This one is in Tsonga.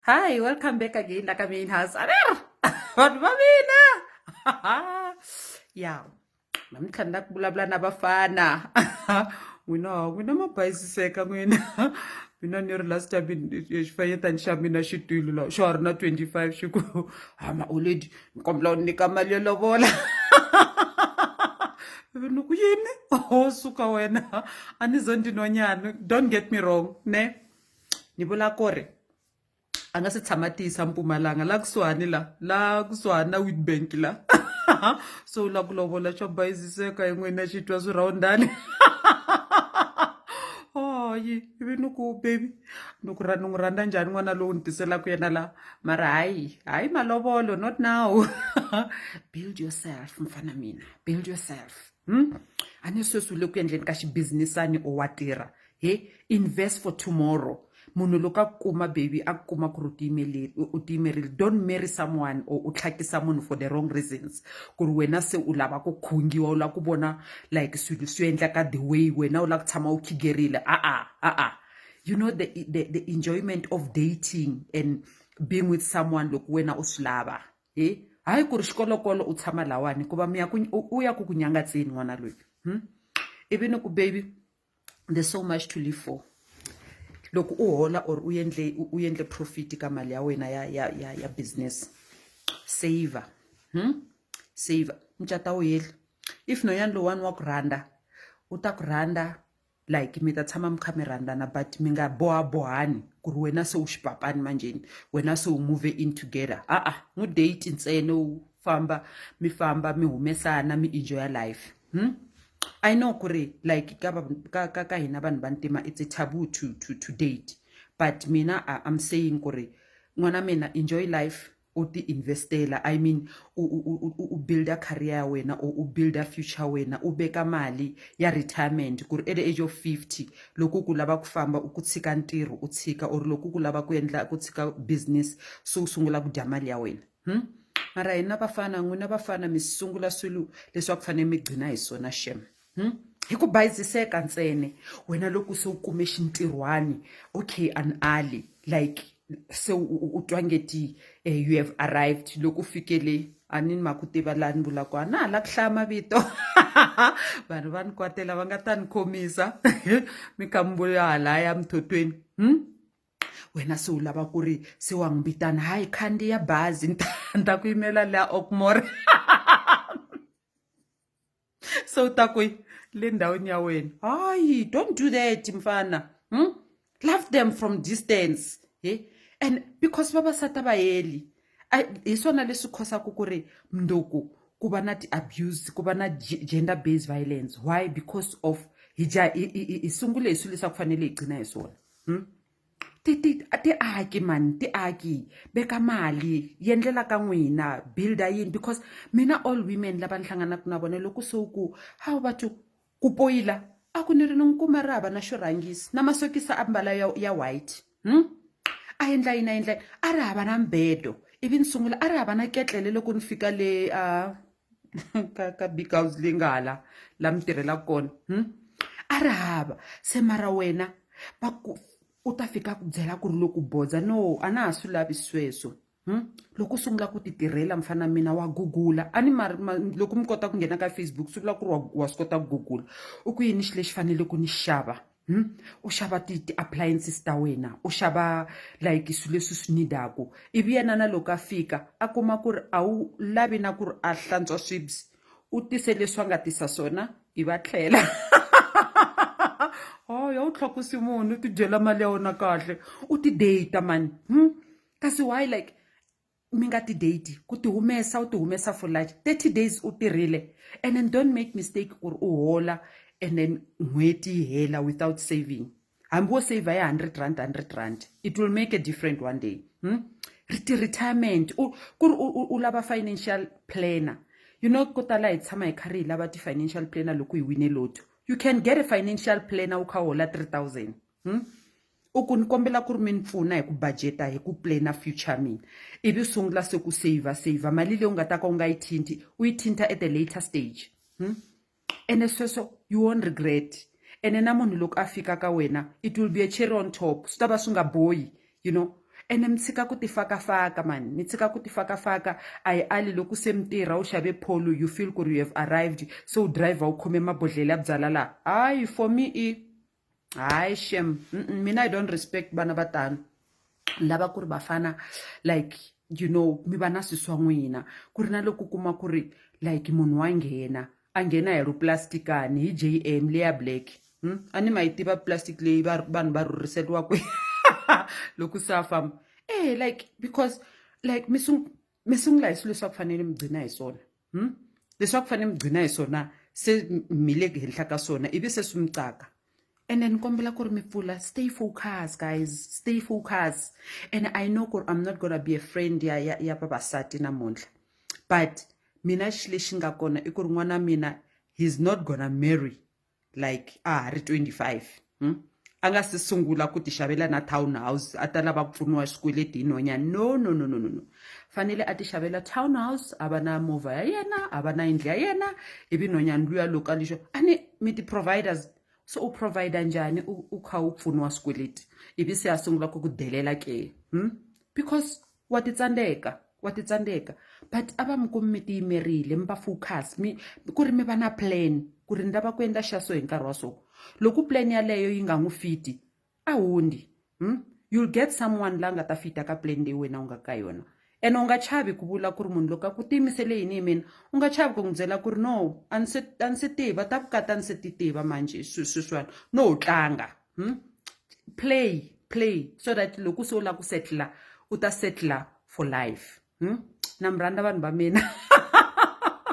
Hi, welcome back again la ka main house. Aver! Vanhu va mina! Ya. Namuntlha ni la ku vulavula na vafana. N'wina n'wina ma bayisiseka n'wina. Mina ni ri last time xifanyetana xa mina xi twile la xa ha ri na 25 xi ku hama already ni kombela u nyika mali yo lovola. Ivi ni ku yini? Ho suka wena. A ni zo ndinonyana. Don't get me wrong, ne? Ni vula ku ri a nga se tshama tiyisa Mpumalanga la kusuhani la la kusuhani na Witbank la so u lava ku lovola xo bayiziseka hi n'wina xi twa swirhawundani hayi ivi ni ku baby ni ku ni n'wi rhandza njhani n'wana lowu ni tiselaka yena la mara hayi hayi malovolo not now build yourself mfana mina build yourself? A ni sweswi u le ku endleni ka xibizinisani or wa tirha he invest for tomorrow munhu loko a ku kuma baby a ku kuma ku ri u tiyimeleri u tiyimerile don't marry someone or u tlhakisa munhu for the wrong reasons ku ri wena se u lava ku khungiwa u lava ku vona like swilo swi endleka the way wena u lava ku tshama u khigerile a-a a-a you know the enjoyment of dating and being with someone loko wena u swi lava he hayi ku ri xikolokolo u tshama lawani hikuva mi ya ku u ya ku ku nyangatseni n'wana loyi? Ivi ni ku baby, there's so much to live for. Loko u hola or u endle u endle profit ka mali ya wena ya business, save? Save, mucato a wu heli. If nhwanyana lowuwani wa ku rhandza, u ta ku rhandza, like mi ta tshama mi kha mi rhandzana, but mi nga bohabohani ku ri wena se u xipapani manjheni, wena se u move in together. A-a, n'wi date ntsena, u famba mi famba mi humesana mi enjoya life? I know ku ri like ka hina vanhu vantima it's a taboo to date, but mina I'm saying ku ri n'wana mina, enjoy life, u ti investela, I mean u builda career ya wena or u builda future wena, u veka mali ya retirement ku ri at the age of 50 loko ku lava ku famba u ku tshika ntirho u tshika, or loko ku lava ku endla ku tshika business se u sungula ku dya mali ya wena? Mara hina vafana, n'wina vafana mi sungula swilo leswi a ku fanele mi gcina hi swona shem? Hi ku bayiziseka ntsena wena loko se u kume xintirhwani, okay, an ali like se u twa ngeti you have arrived. Loko u fikele a ni ma ku tiva laha ni vulaka a na ha la ku hlaya mavito, vanhu va ni kwatela, va nga ta ni khomisa mi kha mi vuya halaya mithotweni? Wena se u lava ku ri se wa n'wi vitana, hayi, khandziya bazi ni ta ku yimela laha Okmore. Se u ta kwihi? Le ndhawini ya wena. Hayi, don't do that mfana? Love them from distance he and because vavasati a va heli. Hi swona leswi khosaka ku ri mundzuku ku va na ti-abuse, ku va na gender based violence. Why? Because of hi ja hi sungule hi swilo leswi a ku fanele hi gcina hi swona? Ti aki mani, ti aki, veka mali, yendlela ka n'wina, builda yini, because mina all women lava ni hlanganaka na vona, loko se u ku hawu va ku poyila, a ku ni ri ni n'wi kuma ri hava na xo rhangisa na masokisi, a mbala ya white? A endla yini, a endla yini, a ri hava na mbedo, ivi ni sungula a ri hava na ketlele. Loko ni fika le a ka big house leyi nga hala la mi tirhelaka kona? A ri hava se, mara wena va ku u ta fika ku byela ku ri loko bodza no a na ha swi lavi sweswo? Loko u sungula ku ti tirhela mfana mina, wa gugula a ni mari loko mi kota ku nghena ka Facebook, swi vula ku ri wa swi kota ku gugula u ku yini xilo lexi fanele ku ni xava? U xava ti-appliances ta wena, u xava like swilo leswi swi nidaku, ivi yena na loko a fika a kuma ku ri a wu lavi na ku ri a hlantswa swibye, u tise leswi a nga tisa swona, i va tlhela hoya u tlhakusi munhu u ti dyela mali ya wena kahle, u ti date mani? Kasi why like mi nga ti date ku ti humesa, u ti humesa for lunch 30 days u tirhile? And then don't make mistake ku ri u hola and then n'hweti yi hela without saving. Hambi wo save ya R100, R100, it will make a different one day? Ri ti-retirement u ku ri u lava financial planner, you know, ko tala hi tshama hi kha ri hi lava ti-financial planner loko hi wine lotto. You can get a financial planner u kha u hola 3000? U ku ni kombela ku ri mi ni pfuna hi ku budgeta, hi ku plana future mina, ivi u sungula se ku save save mali leyi u nga ta ka u nga yi thinti, u yi thinta at a later stage? Ene sweswo you won't regret. Ene na munhu loko a fika ka wena, it will be a cherry on top, swi ta va swi nga bohi. Ene mi tshika ku tifakafaka mani, mi tshika ku tifakafaka. A hi ali loko se mi tirha u xave Polo, you feel ku ri you have arrived, se u driver u khome mabodhlele ya byala laha. Hayi, for me i hayi shem, mina I don't respect vana va tano. Ni lava ku ri vafana, like, mi va na swilo swa n'wina, ku ri na loko u kuma ku ri like munhu wa nghena, a nghena hi ruplastikani hi JM leya black. A ni ma yi tiva plastic leyi vanhu va rhurhiseriwaka loko se a famba. Like, because like mi mi sungula hi swilo leswi a ku fanele mi gcina hi swona. Leswi a ku fanele mi gcina hi swona, se mi le henhla ka swona, ivi se swi mi caka. Ene ni kombela ku ri mi pfula, stay focus guys, stay focus. And I know ku ri I'm not gonna be a friend ya vavasati namuntlha, but mina xi lexi nga kona i ku ri n'wana mina, he's not gonna marry like a ha ri 25. A nga se sungula ku ti xavela na townhouse, a ta lava ku pfuniwa swikweleti hi nhwanyana. No, no, no, no, no, no. Fanele a ti xavela townhouse, a va na movha ya yena, a va na yindlu ya yena, ivi nhwanyana luya loko a lexo a ni mi ti-providers. So u provide njhani u kha u pfuniwa swikweleti, ivi se a sungula ku ku delela ke? Because wa ti tsandzeka, wa ti tsandzeka. But a va mi kumi mi tiyimerile, mi va focus, mi ku ri mi va na plan ku ri ni lava ku endla xa so hi nkarhi wa so. Loko plan yaleyo yi nga n'wi fiti, a hundzi. You'll get someone la nga ta fita ka plan leyi wena u nga ka yona. Ene u nga chavi ku vula ku ri munhu loko a ku tiyimisele yini hi mina, u nga chavi ku n'wi byela ku ri no, a ni se tiva ta vukati, a ni se ti tiva manjhe sweswiwani, no ho tlanga. Play, play, so that loko se u lava ku settler, u ta settler for life. Na mi rhandza, vanhu va mina.